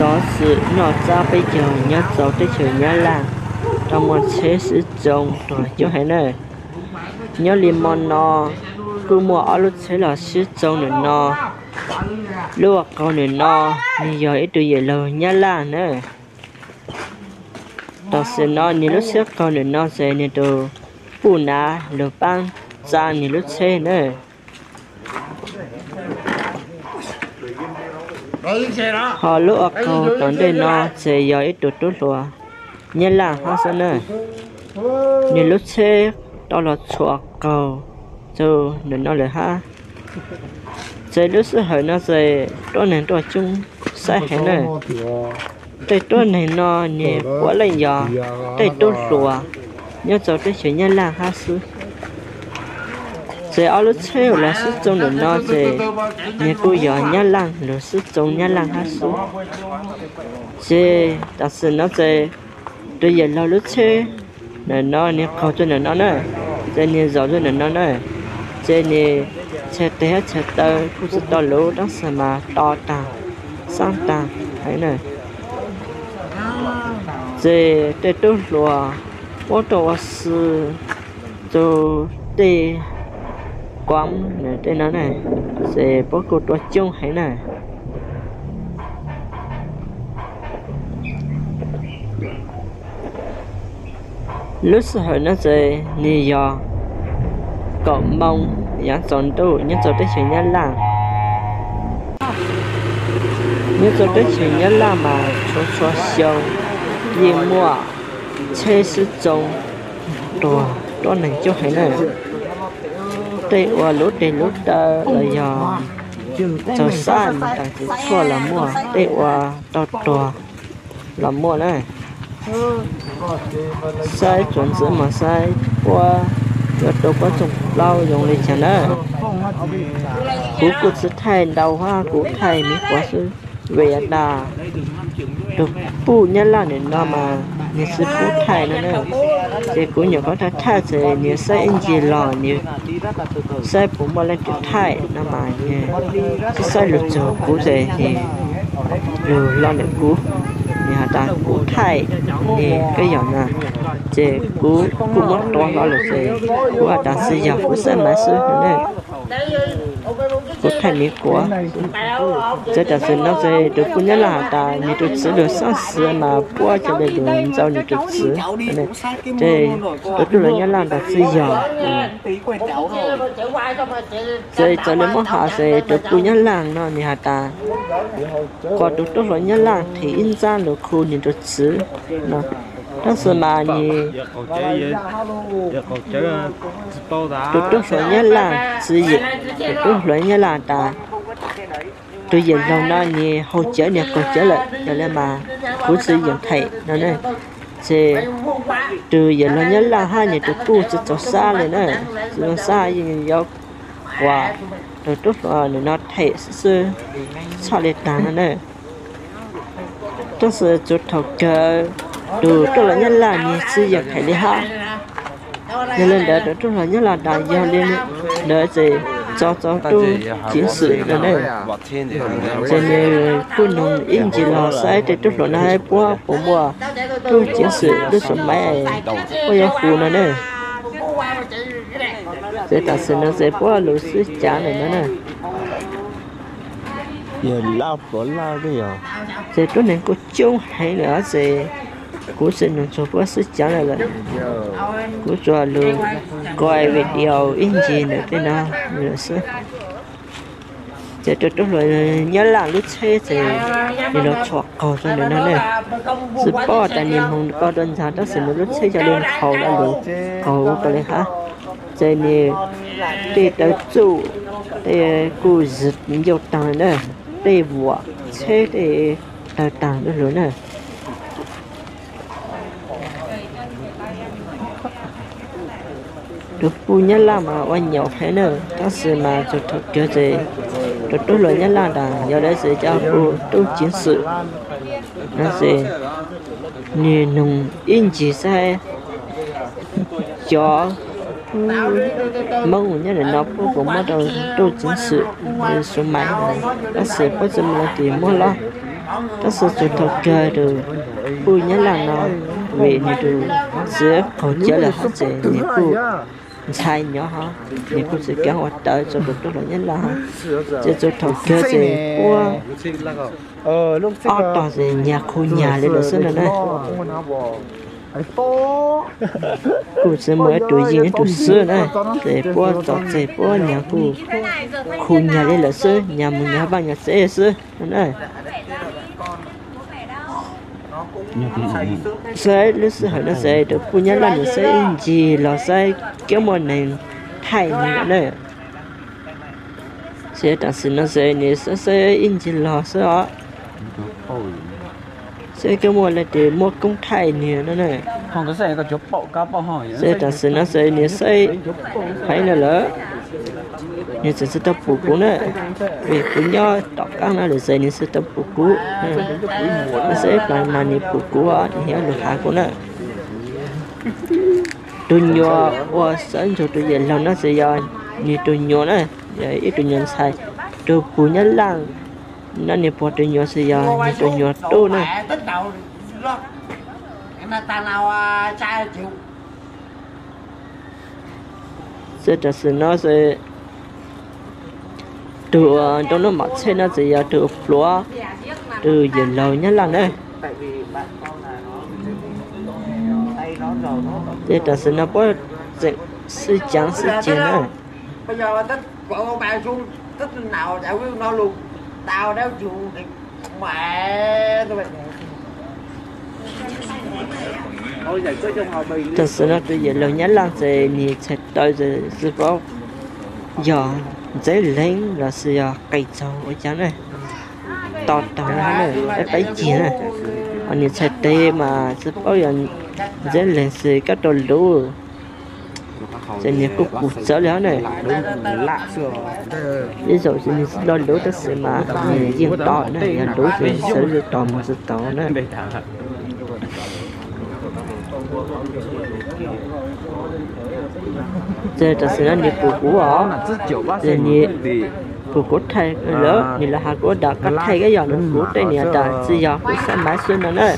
Xov xwm noj txab peb caug nyob rau teb chaws Nyab Laj, tau muaj tsheb sib tsoo tuag coob heev na. Nyob li mo no kuj muaj ob lub tsheb los sib tsoo ntawm no. Lub ua qaug ntawm no nws yog ib tug yawm laug Nyab Laj na. Tam sim no nws lub tsheb qaug ntawm no ces nws tus puj nav lug paab txaa nws lub tsheb na. Ho lub ua qaug tom ntej no ces yog ib tug tub hluas Nyab Laj hab xwb na. Nws lub tsheb tau los txhuam qaug rau ntawm no lawm hab. Ces lub sij hawm no ces tuab neeg tuaj coob saib heev na. Tej tuab neeg no nws puav leej yog tej tub hluas nyob rau teb chaws Nyab Laj hab xwb. Ces ob lub tsheb uas los sib tsoo ntawm no ces nws kuj yog Nyab Laj lug sib tsoo Nyab Laj hab xwb. Ces tam sim no ces tus yawm laug lub tsheb ntawm no nws qaug rau ntawm no na, ces nws zaum rau ntawm no na, ces nws txhais tes hab txhais taw kuj tsi tau luv tab sis mas to taag, xaab taag heev na. Ces tej tub hluas puab tuaj ua si rau tej kuam tej no na, ces puab kuj tuaj coob heev na. Lub sij hawm no ces nws yog kaum moo yaav tsaus ntuj nyob rau teb chaws Nyab Laj. Nyob rau teb chaws Nyab Laj mas txhua txhua xyoo yeej muaj tsheb sib tsoo tuag tuab neeg coob heev na. Tej ua luv teg luv taw los yog txaug xab tas tsis tshuaj los muaj, tej ua tau tuag los muaj na. Saib txuas ntxiv mas saib puab yuav rau puab txooj plaub zoo li cas na. Kuv kuj tsi thaij ntau hab, kuv thaij me quav xwb, vim tas tus puj Nyab Laj nim no mas nws tsi pub thaij no na. Ces kuv nyuam qhuav thaij thaij ces nws saib ib ncig los nws saib puas muaj leej twg thaij no mas nws tsi saib lug txug kuv ces nws lug hlo ntawm kuv, nws has tas kuv thaij nws kab yom na. Ces kuv kuj muab tua hlo lawm ces kuv has tas tsi yog, kuv saib mas xwb no ne. Kuv thaij me quav. Ces tam sim no ces tus puj Nyab Laj has tas nws tus txiv lug xab xwm mas puab ca le lug ntxau nws tus txiv. Ces tus tub hluas Nyab Laj ntawd tsi yog. Ces txawm le muab has ces tus puj Nyab Laj no nws has tas kom tus tub hluas Nyab Laj thim ib ntsab lug khu nws tus txiv no. Tab sis mas nws, tus tub hluas Nyab Laj txiv, tus tub hluas Nyab Laj tas tus yawm laug no nws haus cawv nws qaug cawv lawm, yog le mas kuv tsi yeem them no ne. Ces tus yawm laug Nyab Laj hab nws tus puj tsi txaus sab li na, tsi txaus sab yeej yuav ua tus tub hluas no them xwb, txhaj li taag no na. Tab sis txug thaum kawg tus tub hluas Nyab Laj nws tsi yeem them li hab. Yog li ntawd tus tub hluas Nyab Laj tas yog li ntawd ces tso tso tub ceev xwm no ne. Ces nws kuj nug ib ncig los saib tej tub hluas no puab puas muaj tub ceev xwm lub xu maiv puab yuav hu no ne. Ces tam sim no ces puab lug xwb cav lawm no na. Ces tuab neeg kuj coob heev lawm ces kuv tsi nug txug puab xwb cav lawm lawm. Kuv tsuas lug kov video ib ncig ntawm tej no lawm xwb. Ces tus tub hluas Nyab Laj lub tsheb ces nws los txhuam qaug rau ntawm no ne. Tsi paub tas nws moog rau ntawd tab sis nws lub tsheb yog li nqhaus los lug qaug rau li hab. Ces nws tej taw txuj tej kuj zwm ncauj taag na, tej vuam tsheb tej tawg taag du lug na. Tus puj Nyab Laj mas ua nyaum heev na, tab sis mas txug thaum kawg ces tus tub hluas Nyab Laj tas yog lawv tsi coj hu tub ceev xwm no ces nws nug ib ncig saib cov Hmoob nyob ntawm no puab puas muab rau tub ceev xwm xu maiv, tab sis puab tsi muaj leej twg muab los. Tab sis txug thaum kawg tus puj Nyab Laj no, vim nwg tus txiv qaug cawv lawm hov ces nwg kuj ntshai nyob hov, nwg kuj tsis kaav ua tawv rua tus tub hluas Nyab Laj hov. Ces txug thaum kawg ces puab ob tog ces nyag khu nyag le lawm xwb no na. Kuj tsis muaj ib tug yeej ib tug xwb na, ces puab txom txeg puab nyag kuj khu nyag le lawm xwb, nyag mus nyag vaaj nyag tsev xwb no na. Saib lub sij hawm no xwb tus puj Nyab Laj nwg saib ib ncig los saib kab muaj neeg thaij nwg na. Ces tam sim no xwb nwg saib saib ib ncig los xwb os, saib kab muaj leej twg muaj koob thaij nwg no na. Ces tam sim no xwb nwg saib phaib no lawm, nwg tseem tsis tau pum kuv na, vim kuv nyob tom qaab no lawm ces nwg tsis tau pum kuv. Saib ib plag mas nwg pum kuv, nwg yuav lug has kuv na. Tug nyuas uas sawv ntsug tus yawm laug no txawm yog nwg tug nyuas na, yog ib tug nyuas ntxhais. Tug puj Nyab Laj no nwg puag tug nyuas txawm yog nwg tug nyuas tub na. Ces tam sim no xwb tug uas nroo nub mom txhej no txawm yog tug pluav tug yawm laug Nyab Laj na. Ces tam sim no puab tseem sib caav sib ceg na. Tam sim no tus yawm laug Nyab Laj ces nwg txhais taw tsis paub yog ntxeev leeg los sis yog qis txaug ua caag na. To taug na, peb paub ceg na, ho nwg txhais tes mas tsis paub yog ntxeev leeg xwb kab rau luv. Ces nwg kuj pum txawv le hov na. Ib zaug ces nwg tsis lo luv tab sis mas nwg yeej to na, yog luv ces txawv tos mus tsis tau na. Ces tam sim no nwg pum kuv os, ces nwg pum kuv thaij lawm, nwg los has kuv tas koj thaij kab yog nws kuv tej niam tas tsis yog kuv xav mas xwb no na.